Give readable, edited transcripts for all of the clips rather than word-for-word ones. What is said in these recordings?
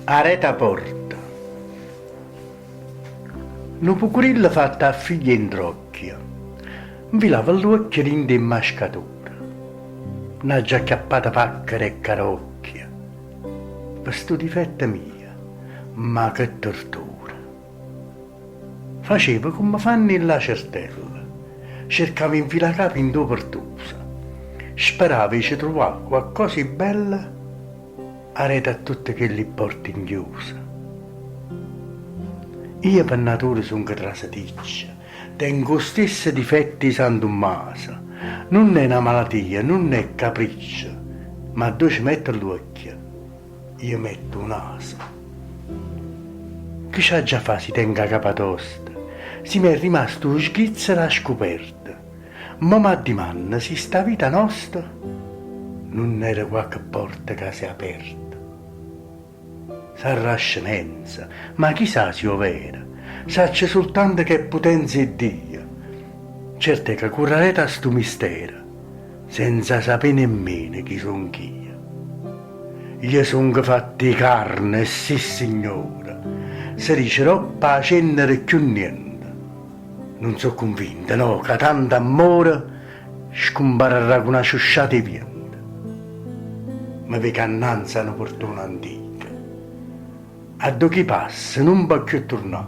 Aret' 'a porta. Nu pucurillo fatto a figlia 'e 'ndrocchia, 'nfilava ll'uocchie dint' 'e mascature. N'aggio acchiappato pacchere e carocchie pe' stu difetto mio, ma che tortura! Faceva comme fanno 'e lacertelle, cercava 'e 'nfilà 'a capa 'int' 'o pertuso, sperava 'e ce truvà quaccosa 'e bello aret' a tutte chelli pporte 'nchiuse. Io pe' natura songo traseticcia, tengo 'o stesso difetto 'e San Tummaso, nun è na malatia, nun è capriccio, ma addò ce metto ll'uocchie Io metto 'o naso. Che c'aggia fa si tengo 'a capa tosta, si m'è rimasto 'o sghizzo d' 'a scuperta. Mo m'addimanno si sta vita nosta nun era quacche porta ca s'è aperta. Sarrà scemenza, ma chi sa si 'o vero, saccio sultanto ch'è putenza 'e Dio. Cert'è ca curro areto a stu mistero senza sapè nemmeno chi songh'io. Io songo fatto 'e carne e sissignore, se dice doppo 'a cennere cchiù niente. Nun so' cunvinto, no, ca tanto ammore scumpararrà cu na sciusciata 'e viento. Me veco annanze a nu purtone antico, addò chi passa nun po' cchiù turnà.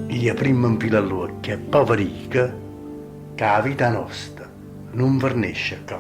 Io primma 'nfilo ll'uocchie e po' ve dico ca 'a vita nosta nun fernesce ccà.